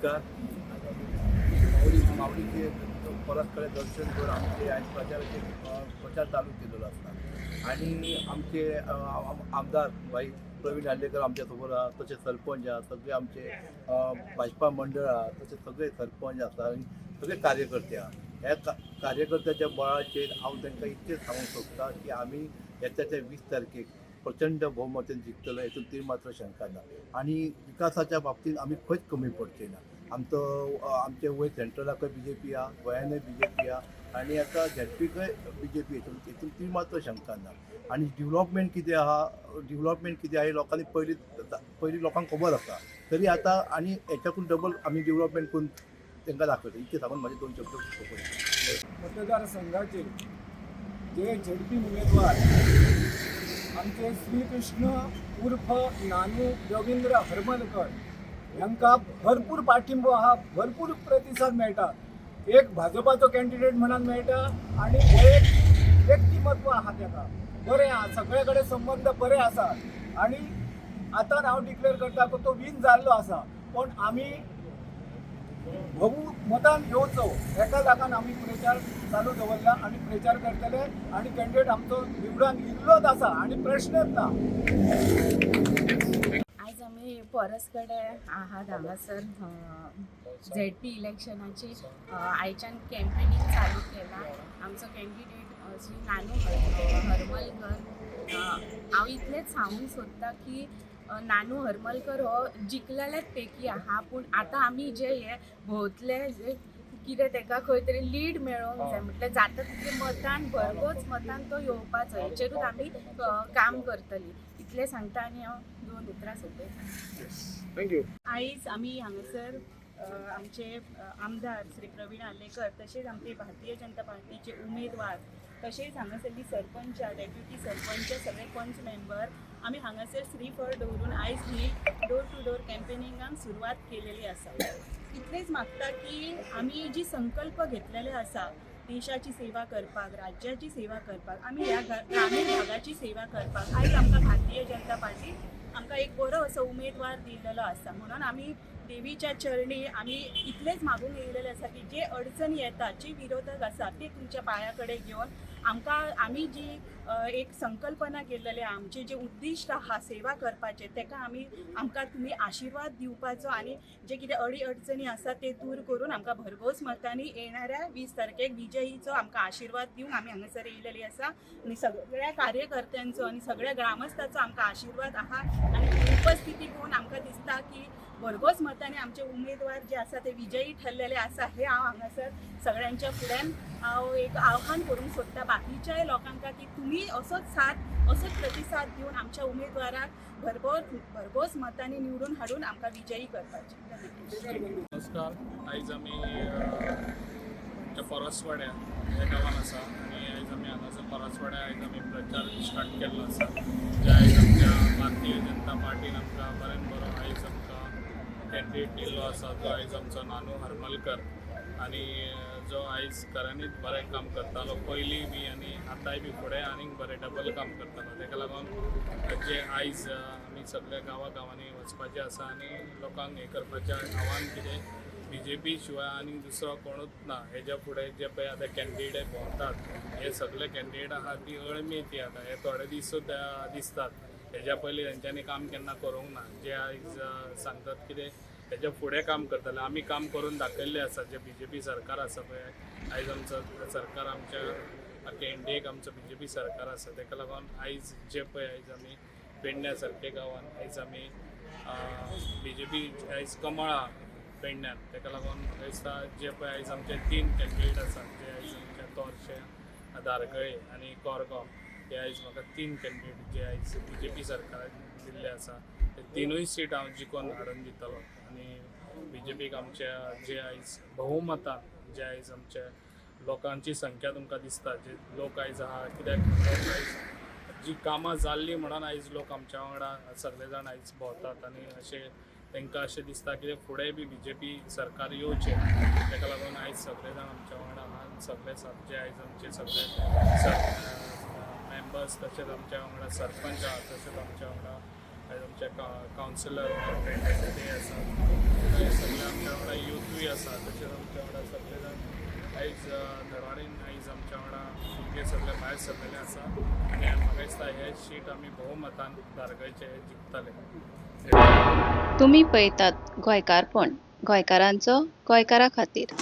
नमस्कार. माऊली माऊलीचे परस्पर दर्शन करून आमचे आयज प्रचाराचे प्रचार चालू केलेलो आसा आनी आमचे आमदार भाई प्रवीण आर्लेकर आमच्या सोबत आहा, तशें सरपंच आहा, सगळे आमचे भाजपा मंडळ आहा, तशें सगळे सरपंच आसा आनी सगळे कार्यकर्ते आहा. ह्या कार्यकर्त्याच्या बळाचेर हांव तांकां इतलें सांगूंक सोदता की आमी येता त्या 20 तारखेक प्रचंड भोवमतान जिखतले, हेतून ती मात्र शंका ना. आनी विकासाच्या बाबतींत आमी खंयच कमी पडचे ना. आमचो आमचे वयर सेंट्रलाकय बीजेपी आहा, गोंयानूय बीजेपी आहा आनी आतां झेडपीकय बीजेपी, हितून ती मात्र शंका ना. आनी डिवलॉपमेंट कितें आहा, डिवलॉपमेंट कितें आहा हें लोकांनी पयलीं पयलीं लोकांक खबर आसा, तरी आतां आनी हेच्याकून डबल आमी डिवलॉपमेंट करून तांकां दाखयता. इतकें सांगून म्हाजे दोन शब्द सोंपयता. मतदारसंघाचे जे झेडपी उमेदवार आमचे श्रीकृष्ण उर्फ नानू रवींद्र हरमलकर यांका भरपूर पाठिंबो आहा, भरपूर प्रतिसाद मेळटा. एक भाजपाचो कॅन्डिडेट म्हणून मेळटा आनी वैयक्तीक व्यक्तिमत्व आहा तेका बरें आहा, सगळे कडेन संबंद बरे आसा. आनी आतां हांव डिक्लेअर करता तो तो वीन जाल्लो आसा, पूण आमी बहुमतान येवचो हेका लागून आमी प्रचार चालू दवरला आनी प्रचार करतले आनी कॅन्डिडेट आमचो निवडून इल्लोच आसा आनी प्रश्नच ना. आयज आमी परस कडेन आहात. हांगासर झेडपी इलेक्शनाची आयच्यान कॅम्पेनींग चालू केला. आमचो कॅन्डिडेट श्री नानू हरमलकर. हांव इतलेंच सांगूंक सोदता की नानू हरमलकर हो जिखलेलेच पैकी आहा, पूण आतां आमी जे हे भोंवतले, जे कितें तेका खंय तरी लीड मेळोंक जाय, म्हटल्यार जाता तितले मतान, भरघोस मतान तो येवपाचो, हेचेरूच आमी काम करतली, इतलें सांगता आनी हांव दोन उतरां सोंपयता. Thank you. आयज आमी हांगासर आमचे आमदार श्री प्रवीण आर्लेकर, तशेंच आमचे भारतीय जनता पार्टीचे उमेदवार, तशेंच हांगासरली सरपंच, डेप्युटी सरपंच, सगळे पंच मेंबर, आमी हांगासर श्रीफळ दवरून आयज ही डोर टू डोर कॅम्पेनिंगाक सुरवात केलेली आसा. इतलेंच मागता की आमी जी संकल्प घेतलेले आसा देशाची सेवा करपाक, राज्याची सेवा करपाक, आमी ह्या ग्रामीण भागाची सेवा करपाक, आयज आमकां भारतीय जनता पार्टी आमकां एक बरो असो उमेदवार दिल्लेलो आसा. म्हणून आमी देवीच्या चरणी आमी इतलेंच मागूंक येयलेले आसा की जे अडचणी येतात, जे विरोधक आसा, ते तुमच्या पांया कडेन घेवन आमकां आमी जी एक संकल्पना केलेली आहा, आमचे जे उद्दिश्ट आहा सेवा करपाचे, तेका आमी आमकां तुमी आशिर्वाद दिवपाचो आनी जे कितें अडी अडचणी आसा ते दूर करून आमकां भरघोस मतांनी येणाऱ्या 20 तारखेक विजयीचो आमकां आशिर्वाद दिवंक आमी हांगासर येयलेली आसा. आनी सगळ्या कार्यकर्त्यांचो आनी सगळ्या ग्रामस्थाचो आमकां आशिर्वाद आहा आनी उपस्थिती पळोवन आमकां दिसता की भरघोस मतांनी आमचे उमेदवार जे आसा ते विजयी ठरलेले आसा. हे हांव हांगासर सगळ्यांच्या फुड्यान हांव एक आव्हान करूंक सोदता बाकीच्याय लोकांक की तुमी असोच साथ, असोच प्रतिसाद दिवन आमच्या उमेदवाराक भरभोस भरघोस मतांनी निवडून हाडून आमकां विजयी करपाचें. नमस्कार. आयज आमी आमच्या परसवाड्या ह्या गांवान आसा आनी आयज आमी हांगासर परसवाड्या आयज आमी प्रचार स्टार्ट केल्लो आसा, जे आयज आमच्या भारतीय जनता पार्टीन आमकां बऱ्यान बरो आयज आमकां कॅन्डिडेट दिल्लो आसा, जो आयज आमचो नानू हरमलकर आनी जो आयज खऱ्यांनीच बरें काम करतालो पयलीं बी आनी आतांय बी फुडें आनीक बरें डबल काम करतालो. ताका लागून जे आयज आमी सगल्या गांवा गांवांनी वचपाचें आसा आनी लोकांक हें करपाचें आव्हान कितें, बीजेपी शिवाय आनी दुसरो कोणूच ना. हेज्या फुडें जे पळय आतां कॅन्डिडेट भोंवतात, हे सगळे कॅन्डिडेट आहा ती अळमी ती आतां हे थोडे दिसूच दिसतात. हेज्या पयलीं तेंच्यांनी काम केन्ना करूंक ना. जे आयज सांगतात कितें हेज्या फुडें काम करतले, आमी काम करून दाखयल्लें आसा. जे बीजेपी सरकार आसा पळय, आयज आमचो सरकार, आमच्या आख्या इंडियेक आमचो बीजेपी सरकार आसा. ताका लागून आयज जे पळय आयज आमी पेडण्या सारके गांवान आयज आमी बीजेपी आयज कमळ आहा पेडण्यान. ताका लागून म्हाका दिसता जे पळय आयज आमचे तीन कॅन्डिडेट आसात, जे आयज आमचे तोरशे, धारगळे आनी कोरगांव, हे आयज म्हाका तीन कॅन्डिडेट जे आयज बीजेपी सरकारान दिल्ले आसा, ते तिनूय सीट हांव जिखोवन हाडून दितलो. आनी बीजेपीक आमच्या जे आयज बहुमतान जे आयज आमचे लोकांची संख्या तुमकां दिसता, जे लोक आयज आहा, कित्याक लोक आयज जी कामां जाल्लीं म्हणून आयज लोक आमच्या वांगडा सगळे जाण आयज भोंवतात आनी अशें तांकां अशें दिसता की फुडें बी बीजेपी सरकार येवचें. ताका लागून आयज सगळे जाण आमच्या वांगडा आहा. सगळे जे आयज आमचे सगळे मेंबर्स, तशेंच आमच्या वांगडा सरपंच आहा, तशेंच आमच्या वांगडा आयज आमच्या आमचे कावन्सिलर फ्रेंड आसा ते आसा. सगळे आमच्या वांगडा युथूय आसा. तशेंच आमच्या वांगडा सगळे जाण आयज धडाडीन आयज आमच्या वांगडा भुरगे सगळे भायर सरलेले आसा आनी म्हाका दिसता हे शीट आमी भोवमतान धारगळचे जिखतले. तुमी पळयतात गोंयकारपण, गोंयकारांचो गोंयकारा खातीर.